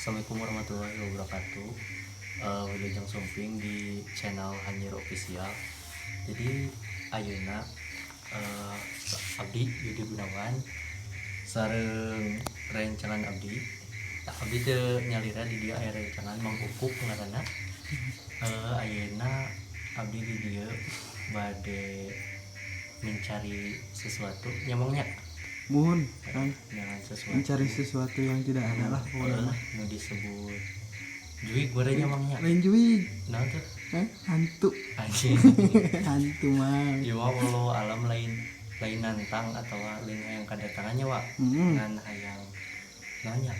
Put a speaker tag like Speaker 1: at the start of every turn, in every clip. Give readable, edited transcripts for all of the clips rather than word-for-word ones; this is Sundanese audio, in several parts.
Speaker 1: Assalamualaikum warahmatullahi wabarakatuh. Wilujeng sumping di channel Hanyir Official. Jadi ayeuna abdi Yudi Gunawan sareng rencangan abdi. Tah, abdi teu nyalira, di dieu aya rencangan Mang Ukup ngaranna. Ayeuna abdi di dieu bade mencari sesuatu nya, Mang, nya.
Speaker 2: Mohon Kang.
Speaker 1: Jangan sesuatu.
Speaker 2: Mencari sesuatu yang tidak ada lah pokoknya mah.
Speaker 1: Nu disebut jurig gorengnya, Mang, nya.
Speaker 2: Lain jurig.
Speaker 1: Nah tuh.
Speaker 2: Eh, hantu.
Speaker 1: Anjing.
Speaker 2: Hantu mah.
Speaker 1: Ieu mah walau alam lain lain nantang atau lain hayang kedatangannya, Wak. Ngan hayang nanya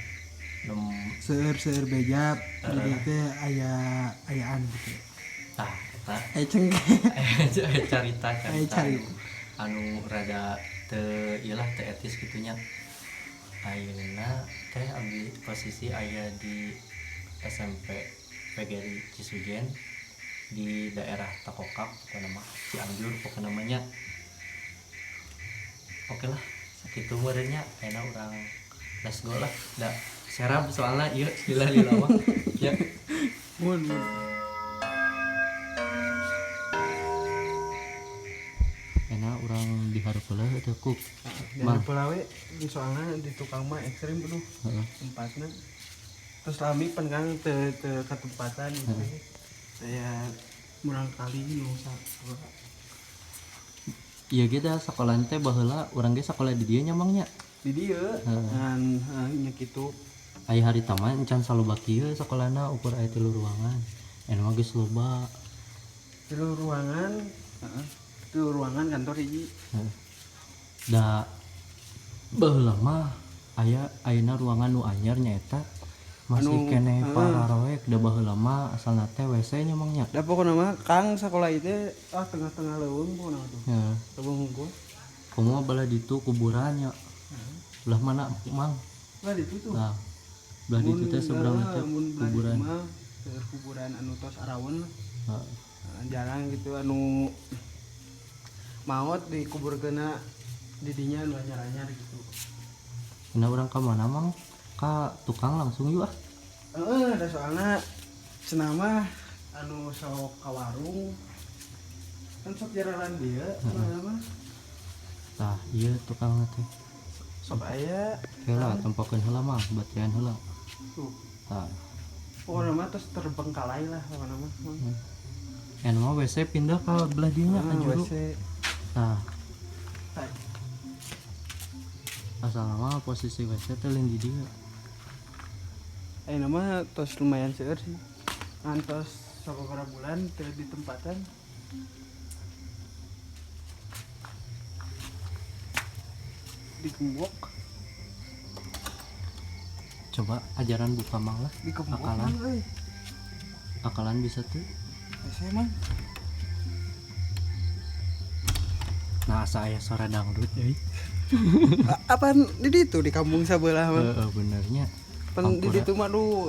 Speaker 1: nem.
Speaker 2: Seueur seueur beja di dieu teh aya ayaan gitu.
Speaker 1: Tah eta.
Speaker 2: Aya cengkeh.
Speaker 1: Aya carita.
Speaker 2: Aya
Speaker 1: carita
Speaker 2: carita.
Speaker 1: Anu rada teu ieu lah, teu etis gitu nya. Ayeuna teh abdi posisi aya di SMP PGRI Cisujen di daerah Takokak, pokoknya mah Cianjur pokoknya namanya. Oke lah, sakitu meureun nya. Ayeuna urang let's go lah, da serab soalnya ieu lila lila mah ya.
Speaker 2: Mohon mohon.
Speaker 1: Ayeuna urang dihareup heula teu ku
Speaker 2: Dan
Speaker 1: Mang.
Speaker 2: pelawe di soalnya di tukang mah ekstrim aduh tempatnya terus lami pan Kang teu teu ketempatan gitu. Saya murang kali nu sakola.
Speaker 1: Iya gitu, sekolah teh baheula urang ge sakola di dieu nya, Mang, nya.
Speaker 2: Di dieu ngan nya kitu.
Speaker 1: Aya hari taman encan saloba kieu sakolana, ukur aya tilu ruangan. Anu mah geus loba.
Speaker 2: Tilu ruangan, heeh, tilu ruangan kantor hiji.
Speaker 1: Heeh. Da baheula mah aya ayeuna ruangan nu anyar nyaeta masih
Speaker 2: Anu,
Speaker 1: keneh
Speaker 2: heeh.
Speaker 1: pararoek, da baheula mah asalna teh WC nya, Mang, nya.
Speaker 2: Da pokona mah Kang sakola ieu teh ah tengah-tengah leuweung pokona mah tuh.
Speaker 1: Heeh.
Speaker 2: Leuweung hungkul.
Speaker 1: Komo belah ditu kuburan nya. Belah mana, Mang?
Speaker 2: Belah ditu tuh.
Speaker 1: Nah, belah ditu teh seberang teh
Speaker 2: mun belah ditu
Speaker 1: kuburan.
Speaker 2: mah seueur kuburan anu tos araweun lah.
Speaker 1: Heeh.
Speaker 2: Nah, jarang gitu anu maot dikuburkeunna di dinya anu anyar-anyar gitu.
Speaker 1: Nah, urang ka mana, Mang? Ka tukang langsung yuk ah.
Speaker 2: Heeh, da soalna cenah mah anu sok ka warung kan sok jaralan dieu mana mah.
Speaker 1: Tah, ieu tukang teh.
Speaker 2: Sok aya.
Speaker 1: Heula, tempokeun heula mah, batean heula.
Speaker 2: Tuh.
Speaker 1: Tah.
Speaker 2: Pokokna mah tos terbengkalai lah pokokna mah.
Speaker 1: Anu mah WC pindah ka belah dieu nya, ka juru.
Speaker 2: WC.
Speaker 1: Tah,
Speaker 2: Tah.
Speaker 1: Asal mah posisi WC teh lain di dieu.
Speaker 2: Ayeuna mah tos lumayan seueur sih. Ngantos sababaraha bulan teu ditempatan. Digembok.
Speaker 1: Coba ajaran buka, Mang, lah.
Speaker 2: Digembok.
Speaker 1: Akalan.
Speaker 2: Mang, euy.
Speaker 1: Akalan bisa tuh.
Speaker 2: WC mang.
Speaker 1: Nah, asa aya suara dangdut euy.
Speaker 2: Apaan di ditu di kampung sabelah mah.
Speaker 1: Heeh, benernya.
Speaker 2: Pan di
Speaker 1: Ampura.
Speaker 2: ditu mah duh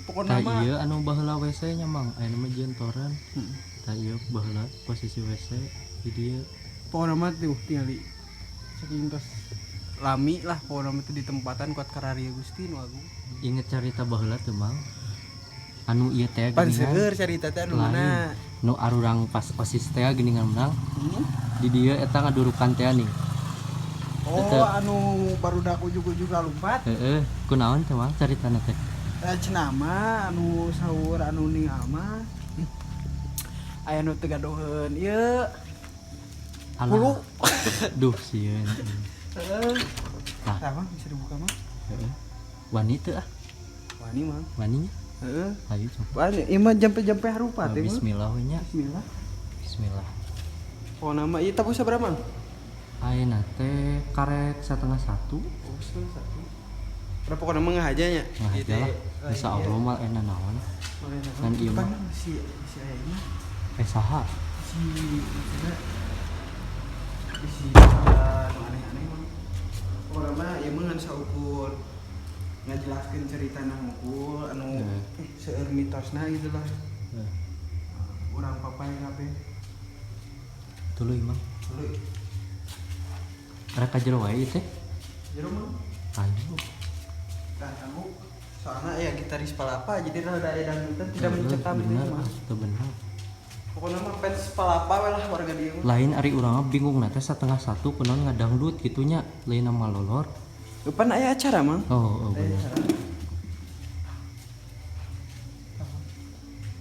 Speaker 2: pokona
Speaker 1: Tah,
Speaker 2: mah.
Speaker 1: ieu anu baheula WC nya, Mang. Ayeuna mah jieun toren. Tah, ieu baheula posisi WC di dieu.
Speaker 2: Pokona mah tuh tingali. Saking tos lami lah pokona mah teu ditempatan kuat kararia Gusti nu agung.
Speaker 1: Inget carita baheula teu, Mang? Anu ieu teh
Speaker 2: Pan
Speaker 1: geuningan.
Speaker 2: seueur carita teh anu
Speaker 1: Lain.
Speaker 2: mana?
Speaker 1: Nu arurang pas OSIS teh geuningan menang. Di dieu eta ngadurukan teh nih.
Speaker 2: Oh,
Speaker 1: Eta.
Speaker 2: anu barudak ujug-ujug lompat.
Speaker 1: Heeh, kunaon teh, Mang, caritana teh?
Speaker 2: Eh, cenah mah anu sahur anu ningal mah aya nu teu gadoheun ieu
Speaker 1: Alah.
Speaker 2: hulu.
Speaker 1: Duh, sieun.
Speaker 2: Heeh.
Speaker 1: Tah.
Speaker 2: Tah mah bisa dibuka mah.
Speaker 1: Heeh. Wani teu ah?
Speaker 2: Wani mah.
Speaker 1: Wani nya?
Speaker 2: Heeh.
Speaker 1: Ayo coba.
Speaker 2: Wani ieu mah jampe-jampe harupat
Speaker 1: Nah,
Speaker 2: ieu mah.
Speaker 1: bismillah we nya.
Speaker 2: Bismillah.
Speaker 1: Bismillah.
Speaker 2: Pokona mah ieu tabuh sabaraha, Mang?
Speaker 1: Ayeuna teh karek 12.30.
Speaker 2: Oh, 12.30. Udah pokona mah ngahaja nya.
Speaker 1: Ngahaja lah. Insya Allah mah enak naon. Kan ieu mah.
Speaker 2: Si si aya mah.
Speaker 1: Eh, saha?
Speaker 2: Si maksudna isi nu aneh-aneh mah. Pokona mah ieu mah ngan saukur ngajelaskeun ceritana hungkul anu seueur mitosna gitu lah.
Speaker 1: Heeh.
Speaker 2: Urang papai kabeh.
Speaker 1: Tuluy, Mang.
Speaker 2: Tuluy.
Speaker 1: Rek ka jero wae ieu teh.
Speaker 2: Jero mah.
Speaker 1: Ayo.
Speaker 2: Tah tangguh. Soalnya ya gitaris Palapa jadi rada aya dangdutan tidak mencekam
Speaker 1: bener,
Speaker 2: mah.
Speaker 1: Teu bener.
Speaker 2: Pokoknya mah fans Palapa we lah warga dieu mah.
Speaker 1: Lain ari urang mah bingung na teh 12.30 kunaon ngadangdut kitu nya, lain nama lolor.
Speaker 2: Pan aya acara, Mang.
Speaker 1: Oh,
Speaker 2: Aya
Speaker 1: bener.
Speaker 2: acara.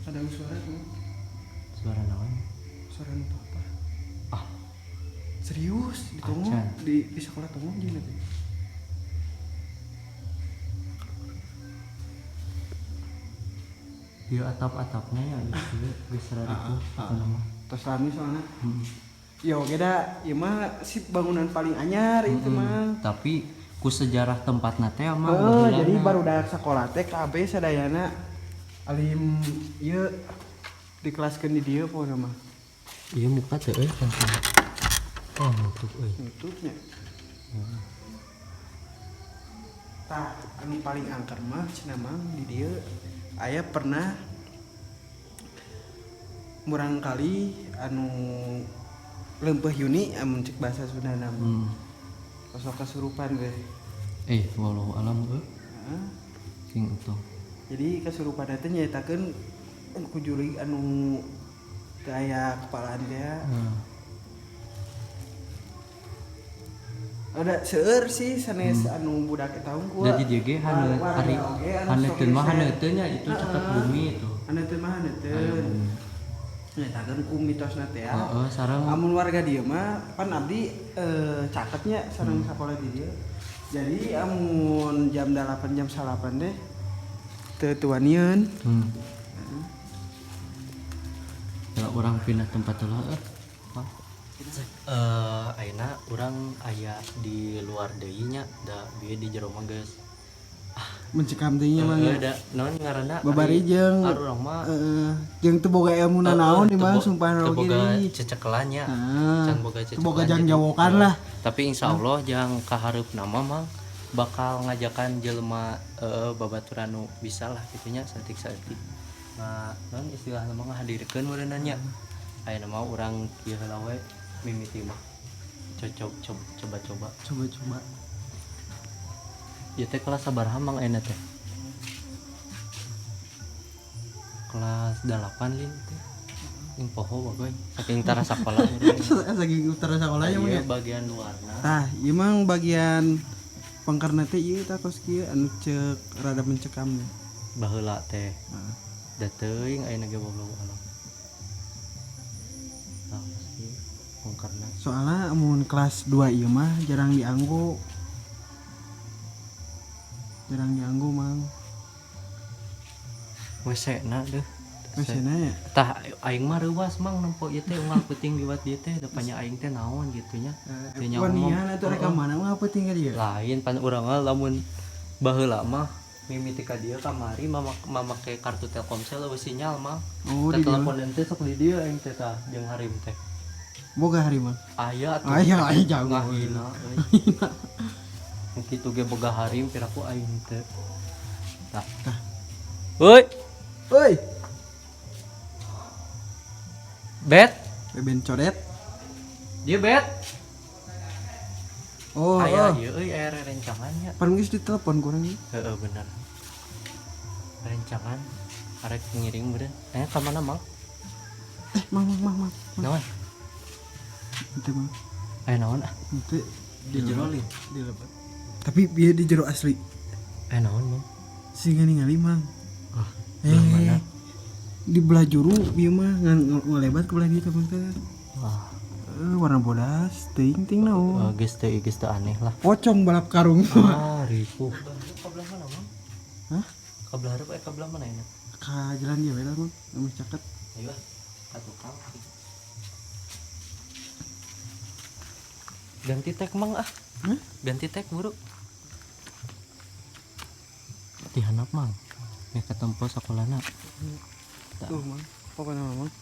Speaker 2: Ada suara tuh.
Speaker 1: Suara naon?
Speaker 2: Suara nu apa?
Speaker 1: Ah,
Speaker 2: Serius, di tongong,
Speaker 1: Acan.
Speaker 2: di sekolah tongong jeung teh.
Speaker 1: Ieu atap-atapnya ya ieu geus raripuh apa nama.
Speaker 2: Tos lami soalnya. Ya oke dah, ieu mah si bangunan paling anyar itu mah.
Speaker 1: Tapi ku sejarah tempatna teh mah
Speaker 2: Heeh, jadi barudak sekolah teh kabeh sadayana alim ieu dikelaskeun di dieu pokona mah.
Speaker 1: Ieu muka teh euy kan. Oh, nutup euy.
Speaker 2: Nutupnya. Tah, anu paling angker mah cenah mang di dieu aya pernah murang kali anu leumpeuh yuni amun cek bahasa Sunda mah. Sosok kesurupan ge.
Speaker 1: Wallahu alam euy.
Speaker 2: Heeh.
Speaker 1: Sing entong.
Speaker 2: Jadi kesurupan teh nyaritakeun ku jurig anu teu aya kepalaan teh. Ada seueur sih sanes anu budak eta hungkul.
Speaker 1: Jadi dia ge haneut ari haneuteun mah haneuteun nya itu caket bumi itu.
Speaker 2: Haneuteun mah haneuteun. Nyaritakeun ku mitosna teh.
Speaker 1: Heeh, sareng
Speaker 2: Amun warga dieu mah pan abdi caketnya sareng sakola di dieu. Jadi amun jam 8 jam 9 deh teu tuanieun.
Speaker 1: Kalau orang pindah tempat lah ayeuna urang aya di luar deui nya da bieu di jero mah geus
Speaker 2: Mencekam teh nya mah.
Speaker 1: Da naon ngaranna
Speaker 2: Babari jeung
Speaker 1: urang mah
Speaker 2: heeh jeung teu boga ilmu nanaon di mah sumpah
Speaker 1: teu
Speaker 2: oge
Speaker 1: boga
Speaker 2: deui.
Speaker 1: cecekelan nya. Can boga
Speaker 2: Teu boga
Speaker 1: cecekelan
Speaker 2: jang
Speaker 1: jadi.
Speaker 2: jawokan lah.
Speaker 1: Tapi insyaallah jang kahareup nama mah bakal ngajakan jelema babaturan nu bisa lah kitu nya saeutik-saeutik. Nah, naon istilahna mah ngahadirkeun meureunna nya. Ayeuna mah urang kieu heula we mimiti mah. Coba-coba.
Speaker 2: Coba-coba.
Speaker 1: Ieu teh kelas sabaraha mang ayeuna teh? Kelas 8 lin teh. Ing poho bagoy saking tara sakola.
Speaker 2: Saking tara sakola nya mah.
Speaker 1: Ieu bagian luarna.
Speaker 2: Tah, ieu mah bagian pangkarna teh ieu tah kos kieu anu ceuk rada mencekam.
Speaker 1: Baheula teh.
Speaker 2: Heeh.
Speaker 1: Da teuing ayeuna ge wallahu alam. Tah pasti pangkarna.
Speaker 2: Soalna amun kelas 2 ieu mah jarang dianggo. Jarang dianggo mang.
Speaker 1: WC na deuh.
Speaker 2: WC na ya.
Speaker 1: Tah aing mah reuwas mang nempo ieu teh unggal peuting liwat dieu teh depannya aing teh naon gitu nya. Teu nyaho
Speaker 2: Wanian atuh rek ka mana mah peuting ka dieu.
Speaker 1: Lain pan urang mah lamun baheula mah mimiti ka dieu kamari mamake kartu Telkomsel eueuh sinyal mah.
Speaker 2: Oh, di dieu.
Speaker 1: Teleponan teh sok di dieu aing teh tah jeung harim teh.
Speaker 2: Boga harim mah.
Speaker 1: Aya atuh.
Speaker 2: Aya aya jago.
Speaker 1: Ngahina euy. Kitu ge boga harim piraku aing teh. Tah.
Speaker 2: Tah.
Speaker 1: Heuy.
Speaker 2: Heuy.
Speaker 1: Bet.
Speaker 2: Beben coret.
Speaker 1: Dia bet.
Speaker 2: Oh,
Speaker 1: aya
Speaker 2: oh.
Speaker 1: ieu euy aya rencangan nya.
Speaker 2: Pan geus ditelepon kurang ieu.
Speaker 1: Heeh bener. Rencangan arek ngiring beureun. Aya ka mana mang?
Speaker 2: Mang mang mang.
Speaker 1: Naon?
Speaker 2: Henteu mang.
Speaker 1: Aya naon ah?
Speaker 2: Henteu
Speaker 1: Di jero lin.
Speaker 2: Di lebat. Tapi bieu di jero asli.
Speaker 1: Aya naon mang?
Speaker 2: Sehingga ningali mang.
Speaker 1: Ah, belah mana?
Speaker 2: Di belah juru bieu mah ngan ngelebat ke belah dieu teh punten.
Speaker 1: Wah,
Speaker 2: Warna bodas teuing ting naon.
Speaker 1: Geus teu geus teu aneh lah.
Speaker 2: Pocong balap karung.
Speaker 1: Ah, ripuh. Ka belah mana mang?
Speaker 2: Hah?
Speaker 1: Ka belah hareup aya ka belah mana ini?
Speaker 2: Ka jalan dieu we lah mang, geus caket.
Speaker 1: Ayo ah, ka tukang. Ganti tag mang ah.
Speaker 2: Hah?
Speaker 1: Ganti tag buru. Dihanap mang. Nya katempo sakolana.
Speaker 2: Tuh mang, pokokna mah mang.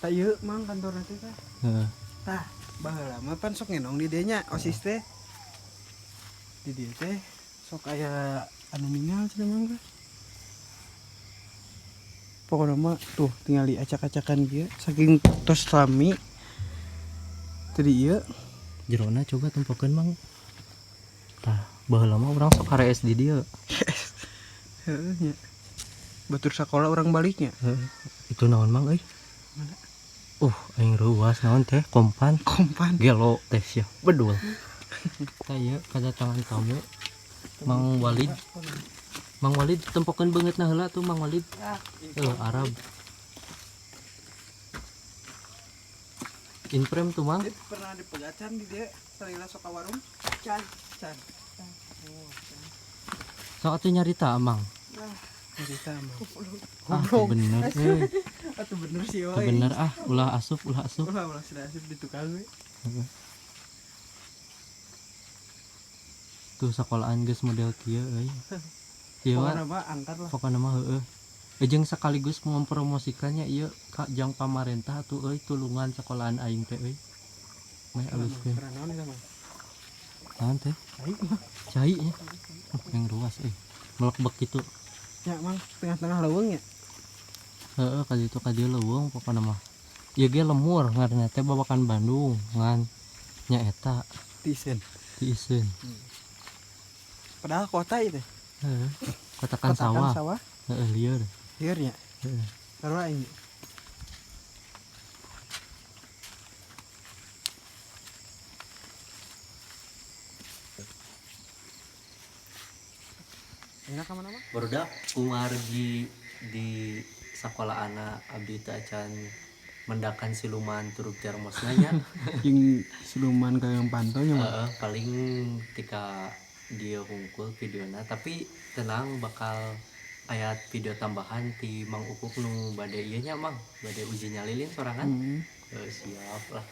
Speaker 2: Tah ieu mang kantorna teh tah.
Speaker 1: Heeh.
Speaker 2: Tah, baheula mah pan sok ngenong di dieu nya OSIS teh. Di dieu teh sok aya anu ningal cenah mang teh. Pokokna mah tuh tingali acak-acakan kieu saking tos lami. Tadi ieu
Speaker 1: Jerona coba tempokeun mang. Tah, baheula mah urang sok harees di dieu.
Speaker 2: Heeh nya. Batur sakola urang baliknya.
Speaker 1: Heeh. Itu naon mang euy?
Speaker 2: Mana?
Speaker 1: Aing reuas naon teh kompan.
Speaker 2: Kompan.
Speaker 1: Gelo teh sia. Bedul. Tah ieu kedatangan tamu Mang Walid. Mang Walid tempokeun beungeutna heula tuh Mang Walid. Arab. In frame tuh Mang.
Speaker 2: Dia pernah dipegacan di dia salila sok ka warung. Can, can. Oh, can.
Speaker 1: Sok atuh nyarita Mang.
Speaker 2: Nah, nyarita Mang.
Speaker 1: Ah, teu bener euy.
Speaker 2: Atuh bener sih
Speaker 1: Teu
Speaker 2: euy.
Speaker 1: bener ah, ulah asup, ulah asup.
Speaker 2: Ulah ulah sudah asup di tukang we.
Speaker 1: Heeh. Tuh sekolahan geus model kieu euy. Ieu mah
Speaker 2: Pokona mah angkat lah.
Speaker 1: pokona mah heueuh. Jeung sekaligus mempromosikannya ieu ka jang pamarentah atuh euy tulungan sekolahan aing teh euy. Meh aluskeun.
Speaker 2: Karena naon eta mah?
Speaker 1: Naon teh?
Speaker 2: Cai mah.
Speaker 1: Cai nya. Yang ruas euy. Melekbek kitu.
Speaker 2: Ya mang tengah-tengah leuweung nya.
Speaker 1: Heeh, ka ditu ka dieu leuweung pokona mah. Ieu ge lemur ngaranna teh babakan Bandung ngan nya eta
Speaker 2: Tisen.
Speaker 1: tiiseun.
Speaker 2: Padahal kota itu.
Speaker 1: Heeh. Kotakan sawah.
Speaker 2: Sawah.
Speaker 1: Heeh, lieur.
Speaker 2: Lieur nya.
Speaker 1: Heeh.
Speaker 2: Sarua aing. Enak ka mana mah?
Speaker 1: Barudak kumargi di sekolah anak abdi teh acan mendakan siluman turuk termosna nya.
Speaker 2: Jeung siluman kayang panto nya mah.
Speaker 1: Heeh, paling tika dia hungkul videona tapi tenang bakal ayat video tambahan ti Mang Ukuk nu bade ieu nya Mang, bade uji nyalilin sorangan. Siap lah.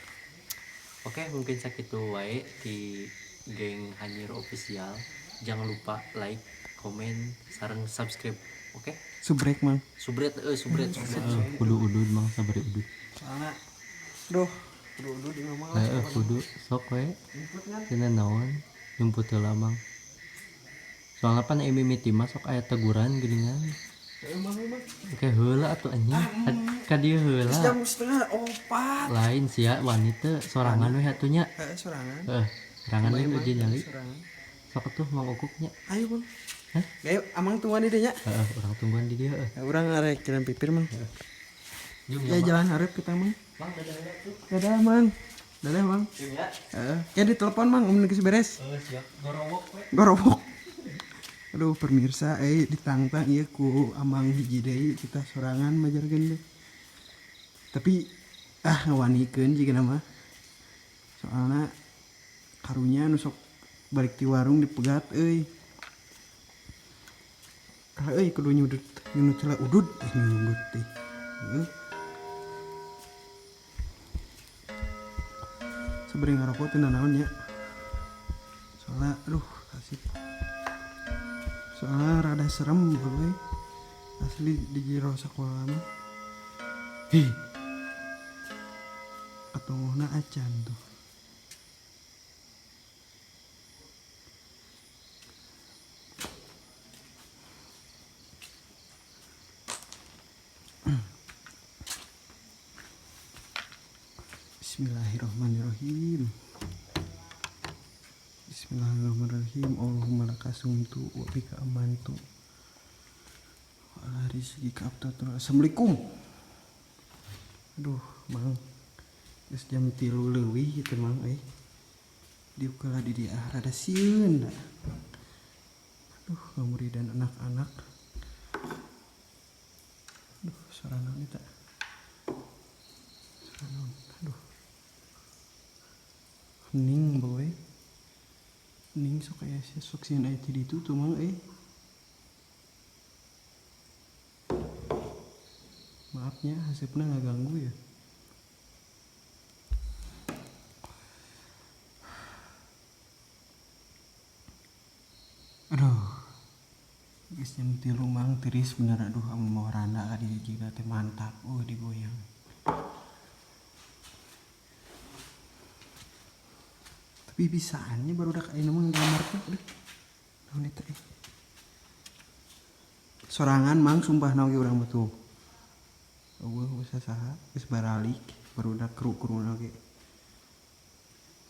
Speaker 1: Oke, mungkin sakitu wae di geng Hanyir Official. Jangan lupa like, komen, sareng subscribe. Oke?
Speaker 2: Subrek Mang.
Speaker 1: Subret subret subret. Kudu udud Mang, sabar udud.
Speaker 2: Soalna duh, kudu udud ieu mah.
Speaker 1: Heeh, kudu sok we.
Speaker 2: Input kan.
Speaker 1: Cenah naon? Jemput heula Mang. Soalna pan mimiti mah sok aya teguran geuningan.
Speaker 2: Heeh Mang, Mang.
Speaker 1: Oke heula atuh anjing. Ka dieu heula.
Speaker 2: Jam 3:30.
Speaker 1: Lain sia wanita sorangan we atuh nya.
Speaker 2: Heeh, sorangan.
Speaker 1: Heeh, sorangan we uji nyali.
Speaker 2: Sorangan.
Speaker 1: Sok atuh Mang Ukuknya.
Speaker 2: Ayo, Bang.
Speaker 1: Hah?
Speaker 2: Ayo, amang tungguan di dieu nya.
Speaker 1: Heeh, urang tungguan di dieu heuh.
Speaker 2: Ya, urang arek jalan pipir, Mang.
Speaker 1: Jung
Speaker 2: Ya jalan hareup kita, Mang.
Speaker 1: Mang dadah heula tuh.
Speaker 2: Dadah, Mang. Dadah, Mang.
Speaker 1: Jung ya.
Speaker 2: Heeh. Ya ditelepon, Mang, mun geus beres.
Speaker 1: Heeh, siap. Gorowok we.
Speaker 2: Gorowok. Aduh, pemirsa, ditangtang ieu ku amang hiji deui kita sorangan majarkeun teh. Tapi ngawanikeun jigana mah. Soalna karunya nu sok balik ti warung dipegat euy. Kalah euy kudu nyudut, nyudut heula udud, nyudut teh. Heuh. Sabari ngarokok teh nanaon nya. Soalna aduh kasih. Soalnya rada serem gue asli di jero sekolah mah. Hih. Ketongohna acan tuh. Bismillahirrahmanirrahim. Bismillahirrahmanirrahim. Allahumma laka sumtu wa bika amantu wa ala rizqika aftartu. Assalamualaikum. Aduh, Mang. Geus jam 3 leuwih kitu Mang euy. Diukelah di dieu rada sieun. Aduh, ngamuridan anak-anak. Aduh, suara naon eta? Suara naon? Aduh. Hening boy. Hening sok aya sok sieun aya ti ditu tuh Mang euy. Maafnya haseupna ngaganggu ya. Aduh. Geus jam 3 Mang tiris bener aduh amun mau randa ka dieu jiga teh mantap digoyang. Tapi bisaannya baru udah kayak mah gambar tuh. Aduh. Naon eta eh. Sorangan Mang sumpah naon ge urang mah tuh. Eueuh usah saha geus baralik baru udah kru-kruna ge.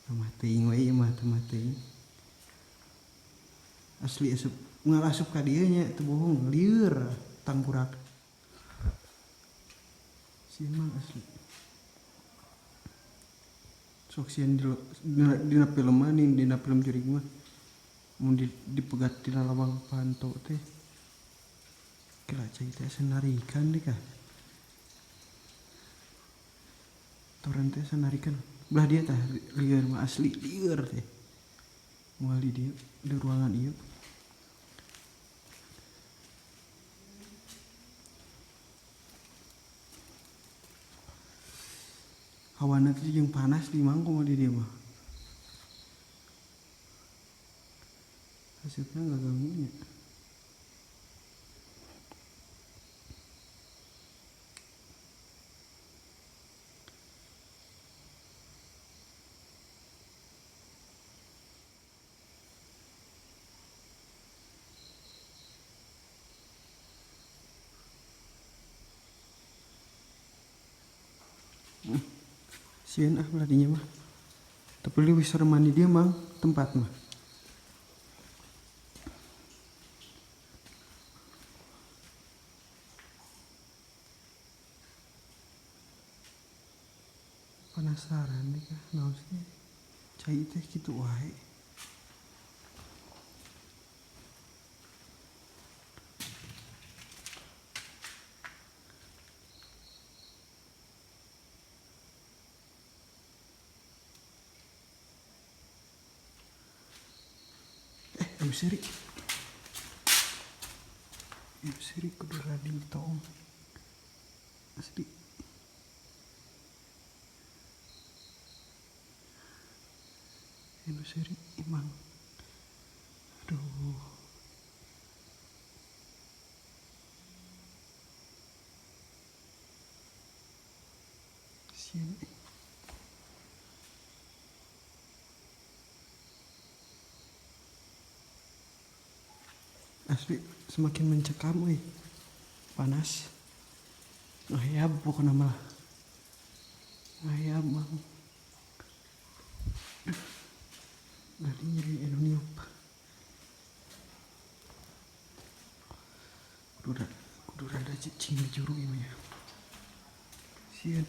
Speaker 2: Tambah teuing we ieu mah tambah teuing. Asli asup ngal asup ka dieu nya teu bohong lieur tangkurak. Sieun mah asli. Sok sieun dina film mah dina film jurig mah mun dipegat tina lawang panto teh. Kira cai teh asa narikan deh kah. Toren teh asa narikan. Belah dia tah lieur mah asli lieur teh. Moal di dieu di ruangan ieu. Hawana teh jeung panas di mangkung di dieu mah. Hasilnya nggak ganggunya. Sieun ah belah dinya mah. Tapi leuwih sereman di dieu mang tempat mah. Penasaran deh kah naon sih cai teh kitu wae. Ieu seri kudu radi tong. Asli. Ieu seri emang. Aduh. Sieun. Asli semakin mencekam euy. Panas. Ngayab pokona mah. Ngayab mang. Dari nyeri anu niup. Kudu rada cicing di juru ieu mah. Sieun.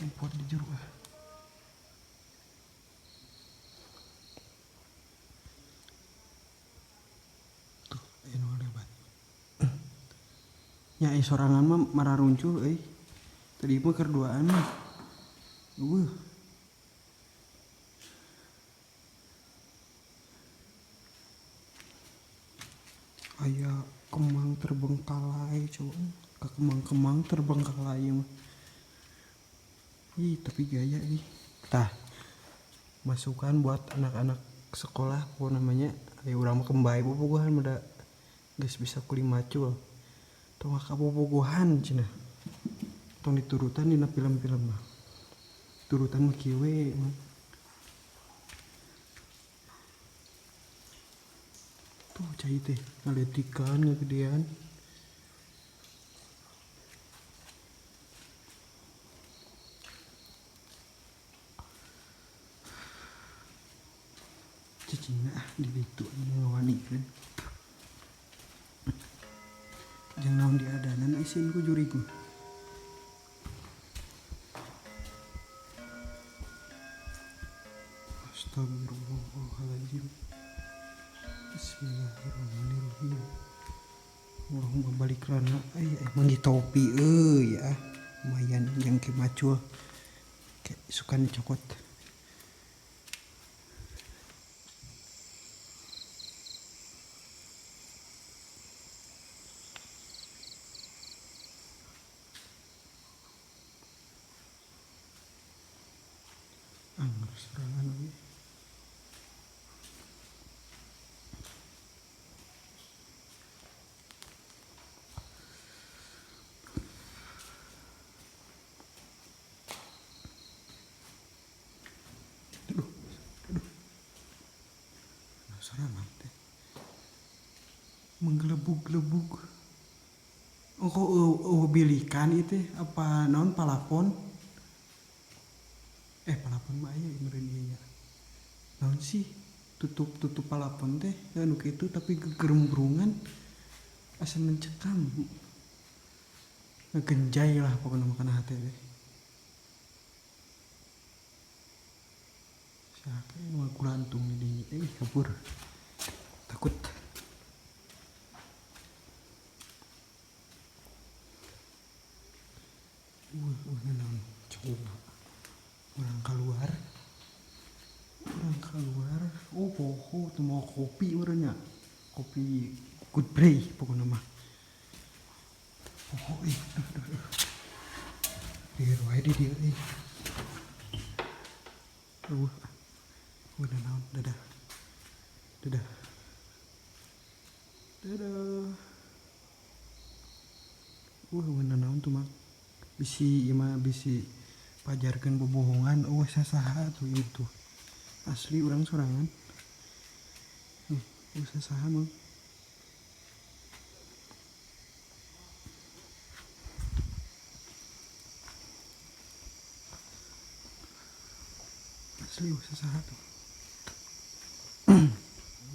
Speaker 2: Impor di juru ah. Nya sorangan mah mararuncul euy. Tadi mah keur duaan mah. Eueuh. Aya kemang terbengkalai coba. Ka kemang-kemang terbengkalai mah. Ih, tapi gaya ih. Tah. Masukan buat anak-anak sekolah apa namanya? Ayo urang mah kembali bobogohan mah da geus bisa kuling macul. Tong kabobogohan cenah. Tong diturutan dina film-film mah. Turutan mah kieu we mah. Tuh cai teh ngaletikan ngagedean. Cicingna ah di ditu ngawanikeun. Jeung naon diadanan isin ku jurig mah. Astagfirullahaladzim. Bismillahirrahmanirrahim. Allahumma balik lana. Ay, manggih topi euy ah. Lumayan yang ke macul. Kayak suka dicokot. Angger serangan lagi. Aduh, aduh. Nah, serangan teh. Menggelebug-gelebug. Oh, kok bilikan itu apa naon palapon? Palapon mah aya meureun ieu nya. Naon sih tutup-tutup palapon teh anu kitu tapi gegerembrungan asa mencekam. Ngegenjai lah pokoknya makan hati teh. Siapa yang mau kulantung di dinya? Kabur. Takut. Naon coba. Orang keluar. Oh, poho tuh mau kopi urangnya. Kopi Good Bray pokoknya mah. Poho ih, duh. Lieur wae di dieu euy. Udah naon, dadah. Dadah. Dadah. Udah naon tuh mah. Bisi ieu mah bisi pajarkeun bobohongan eueuh sasaha tuh ieu tuh. Asli urang sorangan. Eueuh sasaha mah. Asli eueuh sasaha tuh.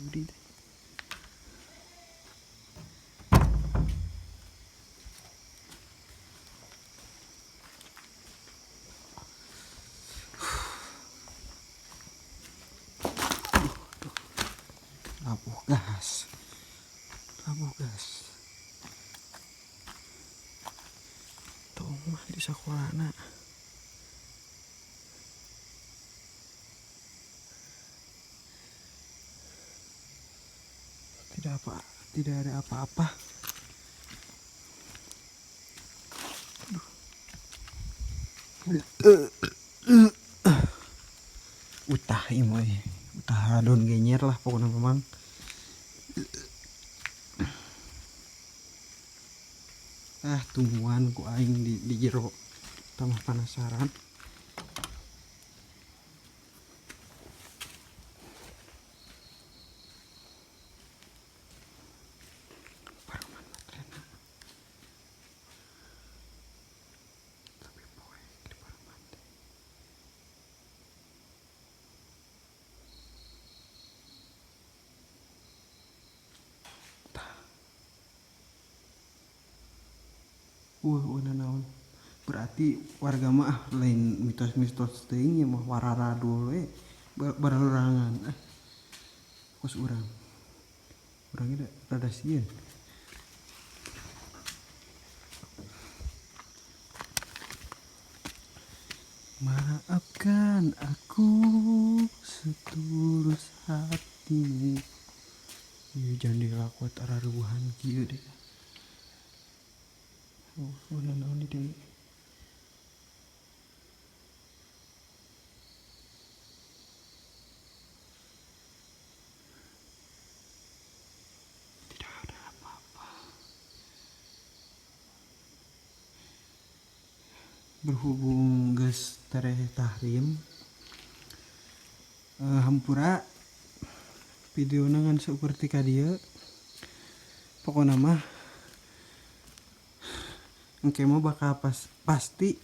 Speaker 2: Yudi teh. Labuh gas. Tong mah di sakolana. Tidak ada apa-apa. Aduh. Utah ieu mah. Utah don genyer lah pokoknya memang. Tungguan ku aing di jero tambah penasaran. Paruman matrena. Tapi poek di paruman teh. Naon. Berarti warga mah lain mitos-mitos teuing nya mah wararadul we baralurangan. Kos urang. Urang ge rada sieun. Maafkan aku setulus hatimu. Ieu jangan dilakukan araruhan kieu deh. Oh, naon di dieu. Tidak ada apa-apa. Berhubung geus tereh tahrim, hampura videona ngan seukur ti ka dieu. Pokona mah engke mah bakal pasti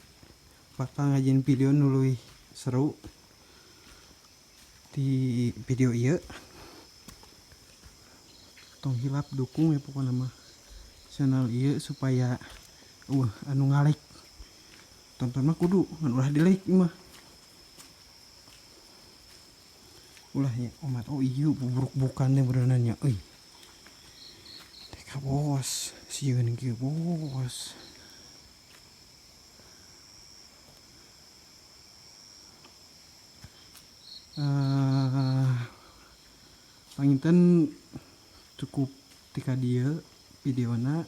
Speaker 2: bakal ngajieun video nu leuwih seru di video ieu. Tong hilap dukung ya pokona mah channel ieu supaya anu ngalike. Tonton mah kudu ngan ulah di like mah. Ulah nya omat. Oh iya bubruk-bukan teh beureunan nya euy. Teh bos, sieun kieu bos. Panginten cukup tika dieu videona.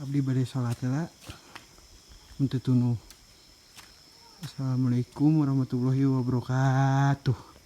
Speaker 2: Abdi bade salat heula. Mun teu tunuh. Assalamualaikum warahmatullahi wabarakatuh.